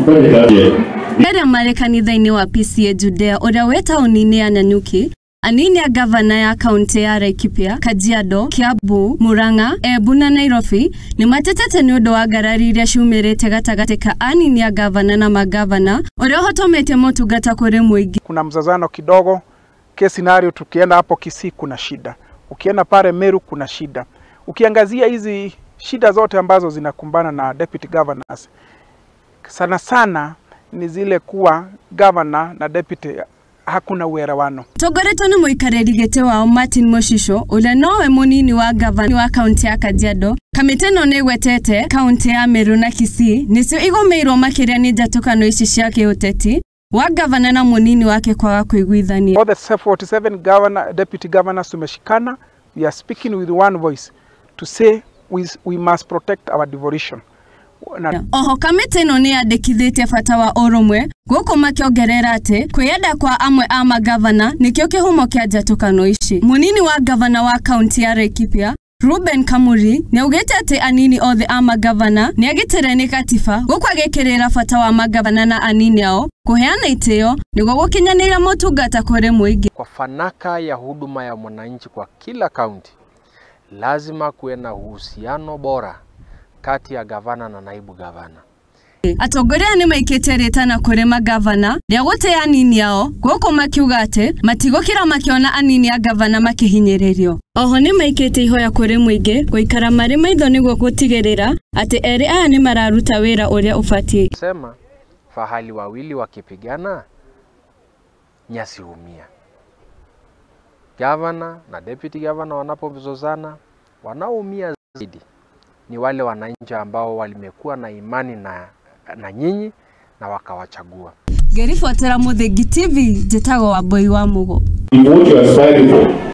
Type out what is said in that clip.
Ufanye kazi. Arĩa marĩ kanitha-inĩ wa PCEA Judea ũrĩa wĩ taũni-inĩ ya Nanyuki, anini a gavana ya kaunti ya Laikipia, Kajiado, Kiambu, Murang'a, Embu na Nairobi nĩ matetete nĩ ũndũ wa ngarari iria ciumĩrĩte gatagatĩ ka anini a gavana na magavana ũrĩa ũhotomete motungata kũrĩ mũingĩ. Kuna mzazano kidogo case scenario, tukienda hapo Kisii kuna shida, ukienda pale Meru kuna shida. Ukiangazia hizi shida zote ambazo zinakumbana na deputy governors, sana sana ni zile kuwa governor na deputy hakuna uelewano. Tongoretwo nĩ mũikarĩri gĩtĩ wao Martin Moshisho ũrĩa nowe mũnini wa gavana wa kaunti ya Kajiado. Kamĩtĩ ĩno nĩ ĩgwetete kaunti ya Meru na Kisii nĩcio igũmĩirwo makĩria nĩ njatũkano ici cia kĩũteti wa gavana na mũnini wake kwaga kũiguithania. All the 47 governor, deputy governors tumeshikana, we are speaking with one voice to say we must protect our devolution. Na Oho kamĩtĩ ĩno nĩ yandĩkithĩtie bata wa ũrũmwe gũkũ makĩongerera atĩ kwĩyenda kwa amwe a magavana nĩkĩo kĩhumo kĩa njatũkano ici. Mũnini wa gavana wa kaunti ya Laikipia Ruben Kamuri nĩaugĩte atĩ anini othe a magavana nĩagitĩre nĩ katiba gũkũ agĩkĩrĩra bata wa magavana na anini ao kũheana itĩo nĩguo gũkinyanĩria motungata kũrĩ mũingĩ. Kwa fanaka ya huduma ya mwananchi kwa kila kaunti, lazima kuwe na uhusiano bora kati ya gavana na naibu gavana. Atongoria nĩ maikĩtie rĩtana kũrĩ magavana rĩa gũtĩa anini ao gũkũ makiuga atĩ matigũkira makĩona anini a gavana makĩhinyĩrĩrio. Oho nĩ maikĩtie ihoya kũrĩ mũingĩ gũikara marĩ maitho nĩguo gũtigĩrĩra atĩ erĩ aya nĩ mararuta wĩra ũrĩa ũbatiĩ. Sema fahali wawili wakipigana nyasi humia. Gavana na deputy governor wanapozozana, wanaoumia zaidi ni wale wananchi ambao walimekuwa na imani na nyinyi na wakawachagua. Ngĩribotera Mũthingi TV, njĩtagwo Wambui wa Mugo. If what you are aspiring for